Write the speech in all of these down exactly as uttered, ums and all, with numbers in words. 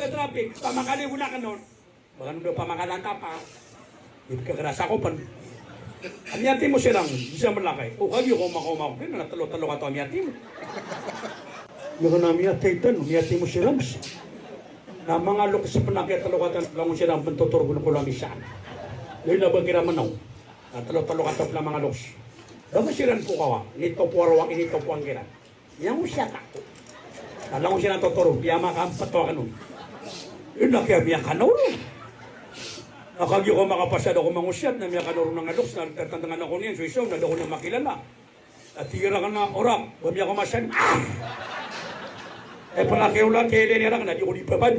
Traffic, pamakali ko na kanon. Baka no da pamakalan ta pa. Ipkakara sa ko pen. A miyatimo siran, di sa melakay. O, kagiya ko makaoma ko. Kena na telo-telo kataw a miyatimo. Iya kena miyatay tano, miyatimo siran. Na manga loks pen a kiyatelo kataw, langon siran pen totoro ko na ko lamisaan. Iya na ba kiran manaw. Na telo-telo kataw pen a manga loks. Baka siran ko kawa, initopo a rowang, initopo angkiran. Miyangosiyat ako. Na langon siran totoro, piyamakampet o akn on. Ino kiya miyakanoro. Na kagiya ko makapasad ako mangosiyat, na miyakanoro na nga loks, na tatantangan ako niyan so isa, na da ako niyan makilala. Na tig iran a orak, ba miyakaoma san. Ah! E, pala kiya orak, kiya iran, na di ako di papan.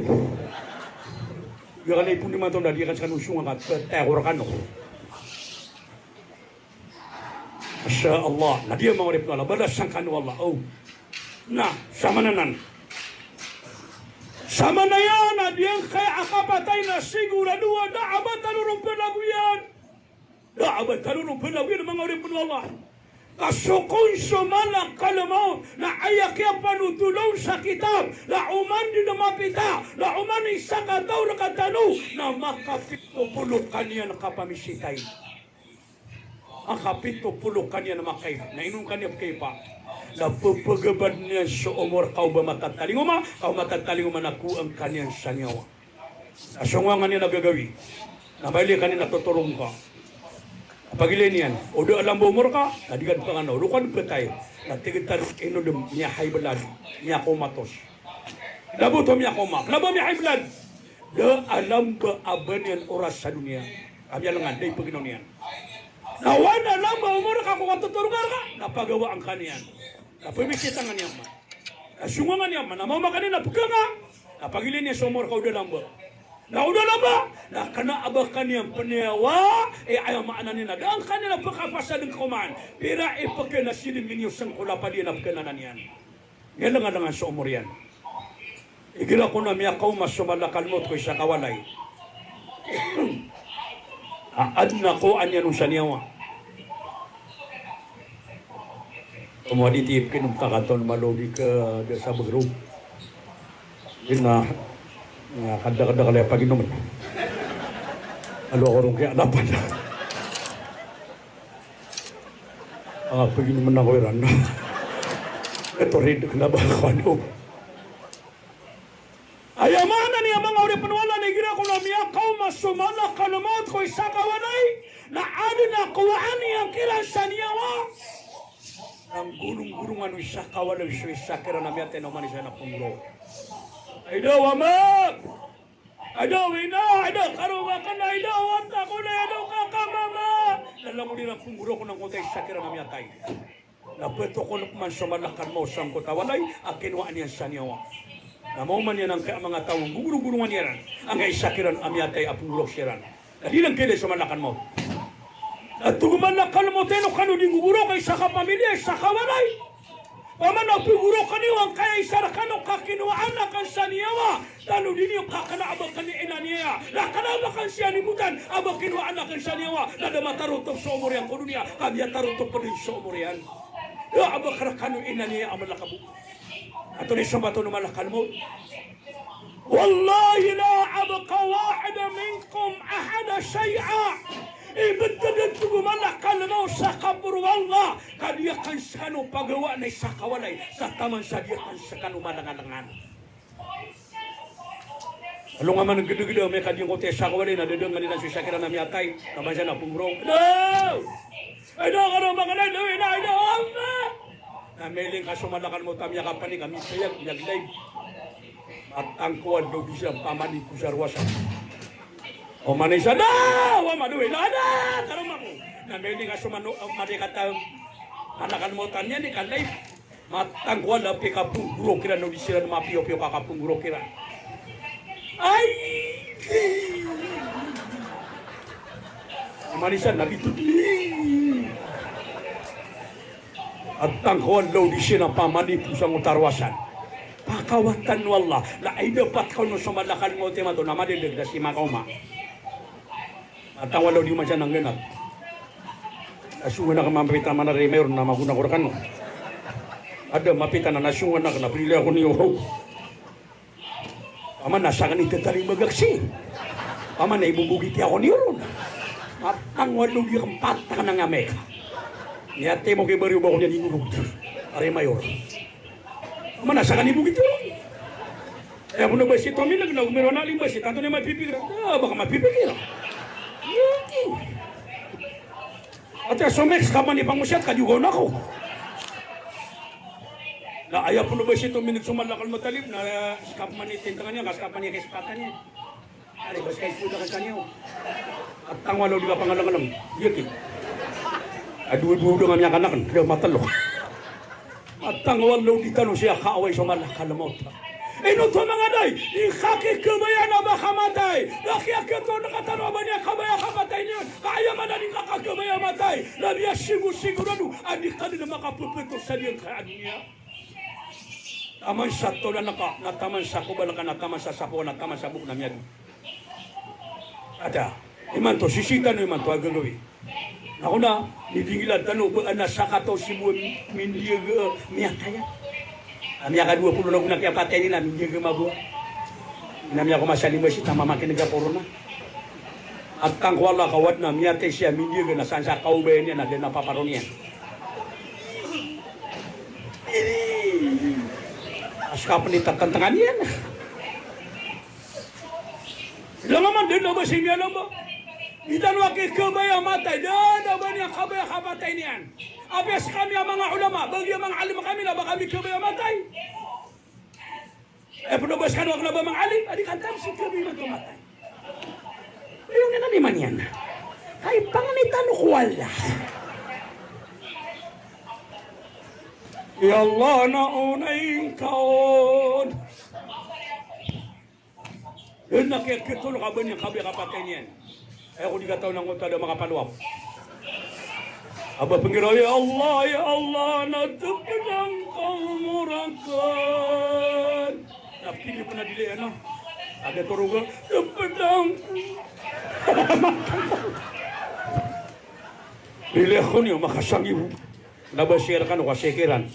Iya kena ipon imanto, na di akn skano songa ka, petay ako rekano. Masha Allah. Na di a manga oripn o Allah, balasan kano o Allah. O. Na, samanaya nan. Samanaya na di angkaya a kapatay na sigorado a da a ba tano ron pelagoyan. Da a ba tano ron pelagoyan, manga oripn o Allah. Ka so kon so malakal maut na aya kiyapanothol on sa kitab, na oman di na mapita, na oman i sakataw rekatano, na makapito polo kaniyan kapamisitay. Makapito polo kaniyan makaib. Na ino kaniyan pkaipa? Na pphagabaden iyan so omor ka o ba matatalingoma, ka o matatalingoma na kowaan kaniyan sa niyawa. Na songowan iyan a gagawii. Na mailay kaniyan a totoro ngka. Na pagilay niyan, o da a lamba omor ka, na di ka dn panganaw, o da ka dn ptay. Na tig iyan a ino dn, miya-high blood, miyakomatos. Lamba oto miyakomat, lamba miya-high blood. Da a lamba a ba niyan oras sa doniya. Ka miyalengan, da i paginaw niyan. Na oway na lamba omor ka ko katotorongan ka, na pagawaan ka niyan. Na pamisita nga niyan man. Na songowan nga niyan man, na maoma ka niyan na pkanga. Na pagilay niyan so omor ka o da lamba. Na o da lamba, na kna a ba ka niyan pniyawa, e, aya maana niyan na da angka niyan a pkapasad angka oman. Pira i pkna sii miniyo sangkola padiyan a pkna niyan. Miyalengalengan so omor iyan. Igira ko na miyakaoma so malakal maut ko isa ka walay. A adn a kowaan iyan on sa niyawa. Komo a di tip kinom kakaton malo di ka da sa begrog. Ina, na kadakadakal aya paginomen. Alo ako ron kiyadapan. A, paginomen ako iran. Ito rin, kena ba ako ano. Aya maana niyan, manga oripn o Allah, na igira ko na miyakaoma so malakal maut ko isa ka walay, na adn a kowaan iyan kiran sa niyawa. Na nggoronggorongan o isa ka walay so isa kiran a miyatay na oman i isa na pnggorok. Ay da, o ama! Ay da, o ina, ay da, karoma ka na, ay da, o wata ko na, ay da, o kaka, mama. Na langon iran pnggorok na angkoto a isa kiran a miyatay. Na ptokon pman so malakal maut sangkoto a walay a kinowaan iyan sa niyawa. Na maoma niyan angkaya manga taw a nggogoronggorongan iran, angkaya isa kiran a miyatay a pnggorok siran. Na di iran kailay so malakal maut. Na tig o malakal maut a ino kano di nggogorok a isa ka pamilya, isa ka walay. Paman a pnggorokan iyo angkaya isa rekano ka kinowaan akn sa niyawa. Tano di niyo kakna a ba kani inaniya. Na kna a ba kani siya nimotan a ba kinowaan akn sa niyawa. Na da matarotop so omor iyan ko doniya, ka miyatarotop pn so omor iyan. Da a ba krekano inaniya a malakal maut. Antonaa i sambat on o malakal maut? Wallahi la abqa wahida minkum ahada shay'a. Ibtad, tig o malakal maut, sa kaporo o Allah, ka di akn skano pagawaan a isa ka walay sa taman sa di akn skano malangalangan. Alongan man gdgd a miyakadingkote sa kawalay na dadang nga niran so isa kiran a miyatay, na mansa na pnggorok. Ino! Ino, kano ba kano, ino, ino, ino, Allah! Na mailing ka so malakal maut a miyakapanik a mipayag, miyag-live. Matangkowan daw di siran pamani ko sa rowasan. O manisa na! Wa madu ino, ino! Kano mako. Na mailing ka so mano, madi kata malakal maut a miyani ka live. Matangkowan a pikaponggorok iran o di siran mapiyopiyo ka kaponggorok iran. Ay! Manisa na bito. Matangkowan o di siran pamani ko sa ngoto a rowasan. Pakawatan o Allah. Na ay dapat ka on so malakal maut imanto na madedeg da si makaoma. Matangkowan o di masa nanggenat. Asongan akn mapita mana ri mayor na magona ko rekano. Ada mapita na nasongan akn na pnilay ako niyo. Aman a sakn i tatalibag a kasi. Aman a ibobogit iyan ko niyo ron. Matang o allo di kmpat ka na nga meka. Miyatay mo ki bariyo ba ko niyan inorod. Ari mayor. Aman a sakn i bogit iyan. Aya pn o basit o milag na gomiraw na alim basit. Antonaa i mapipikir? Ah, baka mapipikir. Ati a so meka skap man i pangosiyat ka di ogaw na ko. Na aya pn o basit o minig so malakal matalib na skap man i tintangan iyan ka skap man i kispatan iyan. Ari, bas ka ipoda ka kaniyo. At tango alaw di ka pangalangalang. Iya ki. A dowa-dowa oda nga miyakanakan. Iya matalo. At tango alaw di tano siya kaaway so malakal mawt. Ino to manga day, i kakikabaya na ba kamatay. Na kiyakito na katano a ba niyan kabaya kamatay niyan. Ka aya maana di kakakabaya matay. Na miyasigo-sigorado a di ka dn makappto sa giyangkaya a doniya. Taman sa tolan ka, na taman sa kobal ka, na taman sa sapo, na taman sa bok na miyado. Ada, imanto, sisii tano imanto a gagawii. Na kona, didingila tano ba ana sakataw si bo mindiyag, eh, miyatay. A miyakadowa polo na gona kiyapatay niyan na mindiyag maboa. Na miyakomasalimbasi, na mamakineg a korona. At tangko Allah ka wad na miyatay siya mindiyag na san sa kaobay niyan na da na paparon iyan. Ini. Aska pn i tatantangan iyan. Langaman dn na ba si miyan na ba? Di tano aki kabaya matay, da na ba niyan kabaya kapatay niyan. Apiya skami a manga ulama, bagi a manga alim kami na ba kami kabaya matay. Eh, pn o ba skano a kna ba manga alim, a di kan tano si kabaya matay. Iyo, ngka na di man iyan. Kay pangni tano ko Allah. Ya Allah, na onay ka on. Dn a kiyakito na ka ba niyan kabaya kapatay niyan. Aya ko di kataw na ngkoto a da makapalowap. A ba pnggiraw, ya Allah, ya Allah, na tpdang ka umor akn. Na pili pn a dili, ano? A da toroga, tpdang. Pili ako niyo, makasanggibo. Na ba siya rkano ka sikiran.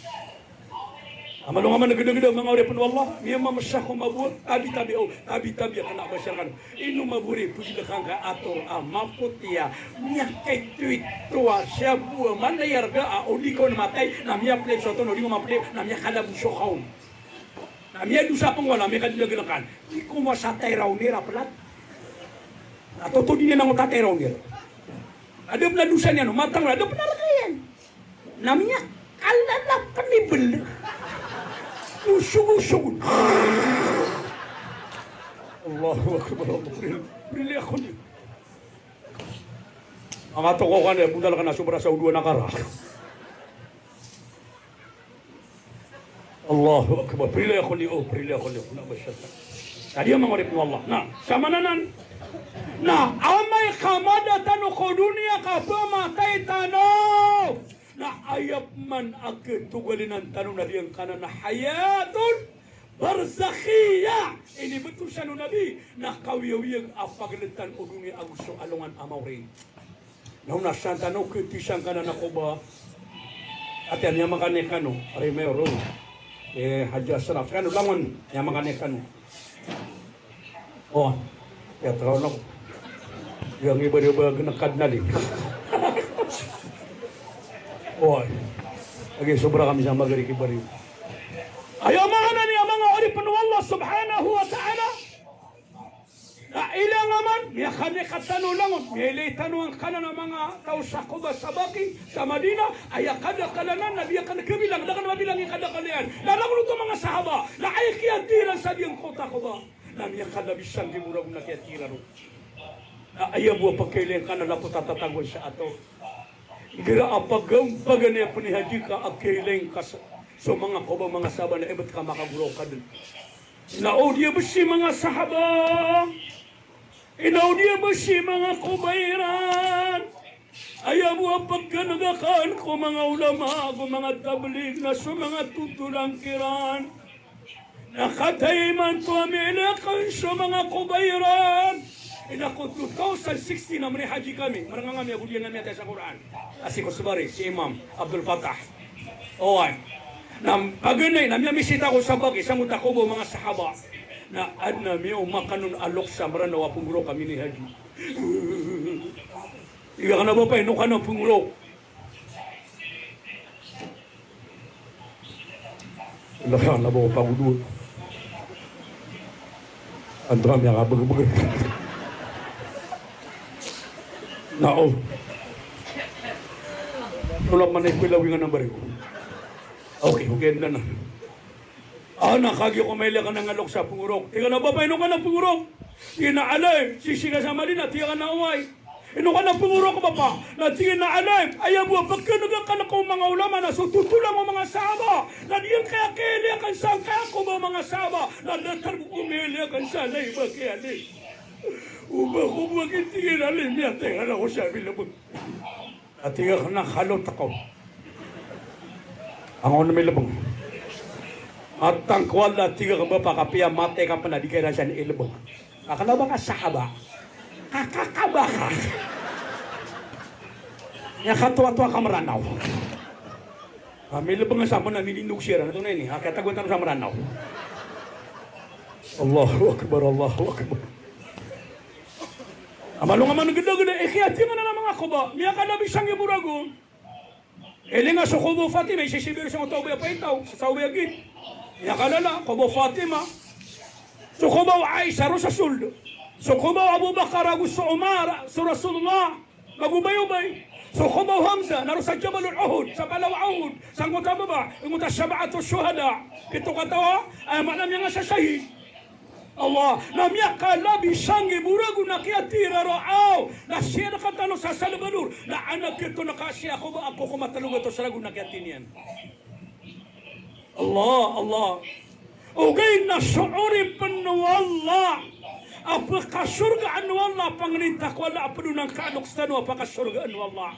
A malo nga man gdagdag a manga oripn o Allah, miyamamasa ko maboa, tabi-tabi, o, tabi-tabi a kna ba siya rkano. Ino maboa i pzlkan ka ator a mapoti a miyakaitoito a siya bo a manayarga a o di ka on matay, na miyaplay so oto na o di ka on maplay, na miyakalaboso ka on. Na miyadosa pn ka on, na miyakadlaglakan. Di ko masatay raw nira plat. Na toto di niyan na ngota tay raw nira. A da pn a dosa niyan, o matang, a da pn a rk iyan. Na miyakalala pn i bl. Usog-usog. Allahu Akbar, Allahu Akbar. Pili ako niyo. Anga toko ka na, bondal ka na sobra sa odoan a kara. Allahu Akbar. Pili ako niyo, pili ako niyo. Na ba siya. Tadi a manga oripn o Allah. Na, sa maana nan. Na, amay ka mada tano ko doniya ka pamatay tano. Na aya pman a katogaln tano na giyangkanan a hayatun barzakhiyyah. Inibtosan o Nabi na kawiyawiyag a pagltan o doniya ago so alongan a maori. Na onaan tano kti sangkanan a koba. Ati a miyamakan i kano, ari mayor o. Eh, Haji Asraf, kano langon, miyamakan i kano. O, aya taraw na ko. Aya ngibariyo ba gnakad na di. O, lagi sobra kami sa magari kibariyo. Aya maana niyan, manga oripn o Allah subhanahu wa ta'ala. Na ilay nga man, miyakanikat tano langon, miyailay tano angkanan a manga taw sa Quba, sa Baqi, sa Madina, aya kadakl anan na di akn kabilang, da akn mabilang i kadakl iyan. Na langon oto manga sahaba, na aya kiyatiran sa giyangkoto a Quba. Na miyakalabi sanggibo ragon a kiyatira ron. Na aya bo a pkailay angkanan na lapot a tatagoan sa ator. Igira a pagampagan iyan pn i haji ka a kiyailay ngka sa, so manga Quba, manga sahaba na ibt ka makagoraok ka dn. Na o di a bsi manga sahaba. Ino di a bsi manga Quba iran. Aya bo a pkhan'g akn ko manga ulama, ko manga tablig na so manga totolan kiran. Na kataya imanto a miyailay akn so manga Quba iran. Ino ko two thousand sixteen na minihaji kami, marnga ngami a godiya ngami a taya sa Qur'an. A si Kosbari, si Imam Abdul Fatah. Oway. Na paganay, na miyamisita ko sa Baqi, sangkoto a Quba o manga sahaba. Na adn a miyaoma kano a loks a Mranaw a pngorok a minihaji. Tig akn a bapa, ino ka na pngorok? Ino ka na bapa, pagod. Antonaa i miyakabgabg? Na o. Tolad man i pila wi nga na bari ko. Okay, okay, anda na. Ana, kagiya ko mailay akn a loks a pngorok. Tig akn a bapa, ino ka na pngorok? Tig iyan a alim, sisii ka sa Madina, tig akn a oway. Ino ka na pngorok, bapa? Na tig iyan a alim, aya bo a pkhan'g akn ko manga ulama na so totolan o manga sahaba. Na di angkaya kiyailay akn sangkaya ko ba manga sahaba. Na datar bo ko miyailay akn sa lay ba kiyailay. O ba ko bo a kiyailay, tig iyan a alim, miyatay akn ko sa milbng. A tig akn a kalot ako. Angkoto milbng? Matang ko Allah, tig akn, bapa, kapiya matay ka pn a di ka iran san ilbng. Ka kna ba ka sahaba. Ka, ka, ka ba ka. Aya katoatoa ka Mranaw. Ka milbng sa pn a minindog siran. Antonaa ini? A kiyatagoan tano sa Mranaw. Allahu Akbar, Allahu Akbar. A malong a manggdagda, ikiyatingan a manga koba, miyakalabi sanggibo ragon. Ilinga so koba o Fatima, isisibi ron sa taw a baya paitaw, sa taw a baya git. Miyakalala, koba o Fatima. So koba o Aisha, roo sa sold. So koba o Abu Bakar ago so Umar, so Rasulullah, magobayobay. So koba o Hamza, na roo sa Jabalul Uhud, sa palaw a Uhud, sangkoto a baba, ingkoto a Sab'atu Shuhada. Pito kataw a, aya maana niyan a sasahid. Allah, na miyakalabi sanggibo ragon a kiyatira roo, na sii rktano sa Salvador, na anak ito na kasi ako ba ako ko matalo gatos ragon a kiyatiniyan. Allah, Allah. Ogaid na so oripn o Allah a pkasorgaan o Allah, pangnin ta ko Allah a pd on angka a loks tano a pkasorgaan o Allah.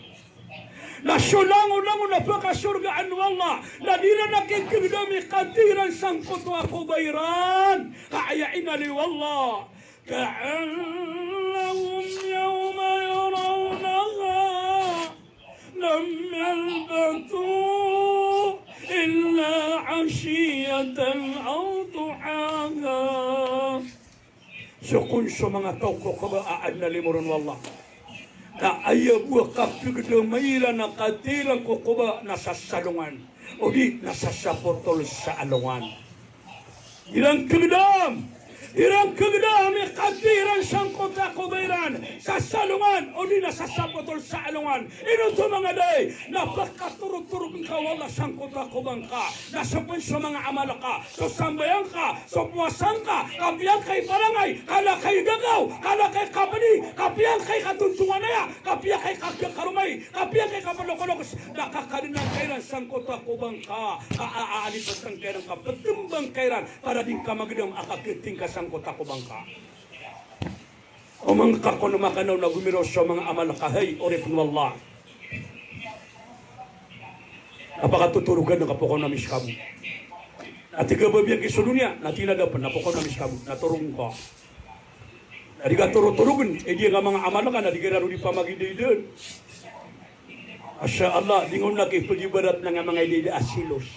Na so langolangon a pkasorgaan o Allah na di iran a kikgdam i kati iran sangkoto a koba iran. Ka aya inaloy o Allah, ka'annahum yawma yarawnaha lam yalbathu illa ashiyatan aw duhaha. So kon so manga taw ko koba a adn a limo ron o Allah, na aya bo a kakgdama iran a kati iran ko koba na sasalongan, odi na sasapotol sa alongan. Iran kgdam, iran kgdam i kati iran sangkoto a koba iran, sasalongan, odi na sasapotol sa alongan. Ino oto manga dayi? Na pkatorotorog ngka o Allah sangkoto a koba ngka. Na so pn so manga amal ka, so sambayang ka, so powasa ngka, kapiya ngka i parangay, kala ka i gagaw, kala ka i kapdi, kapiya ngka i katontonganaya, kapiya ka i kakaromay, kapiya ka i kaplokolokos, na kakadnan ka iran sangkoto a koba ngka, ka a, a, alipatan ka iran, ka ptmbang ka iran, para di ngka magdam a kakhating ka sangkoto a koba ngka. O manga kakon o Makanaw na gomiraw so manga amal ka, hay oripn o Allah. Na pakatotorogan ka pokono ami skabo. Na tig a ba biyangki so doniya, na tinadapn na pokono ami skabo, na torog ka. Na di ka torotorogn, e di nga manga amal ka, na di ka iran o di pamagidaidaan. Masha Allah, di nga on na kipgibarat na nga manga idaida a silos.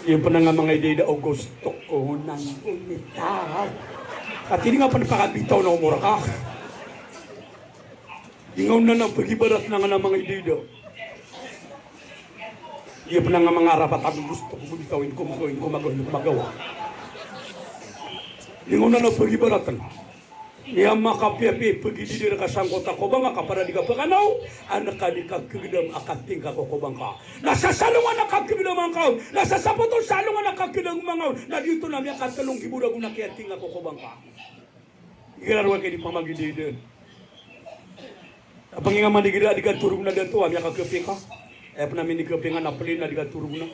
Iyo pn nga manga idaida o gusto ko nang gonita. Ati di nga pn pakabitaw na omor ka. Di nga on na pgibarat na nga manga idaida. Iyo pn nga manga rapat a gusto ko bitaw, inko magawa, inko magawa, inko magawa. Di nga on na pgibaratn. Iya makapiyapiya i pgididir ka sangkoto a koba ngka, ka para di ka pkanaw, an ka di ka kgdam a kating ka ko koba ngka. Na sasalongan a kakgdam angka on, na sasapotol sa alongan a kakgdam angka on, na di oto na miyakatlo nggibo ragon a kiyating ka ko koba ngka. Igira roo ka di pamagididir. Apangingama di gira di ka torog na dato a miyakakapi ka. Aya pn a minikapi nga na plane na di ka torog na.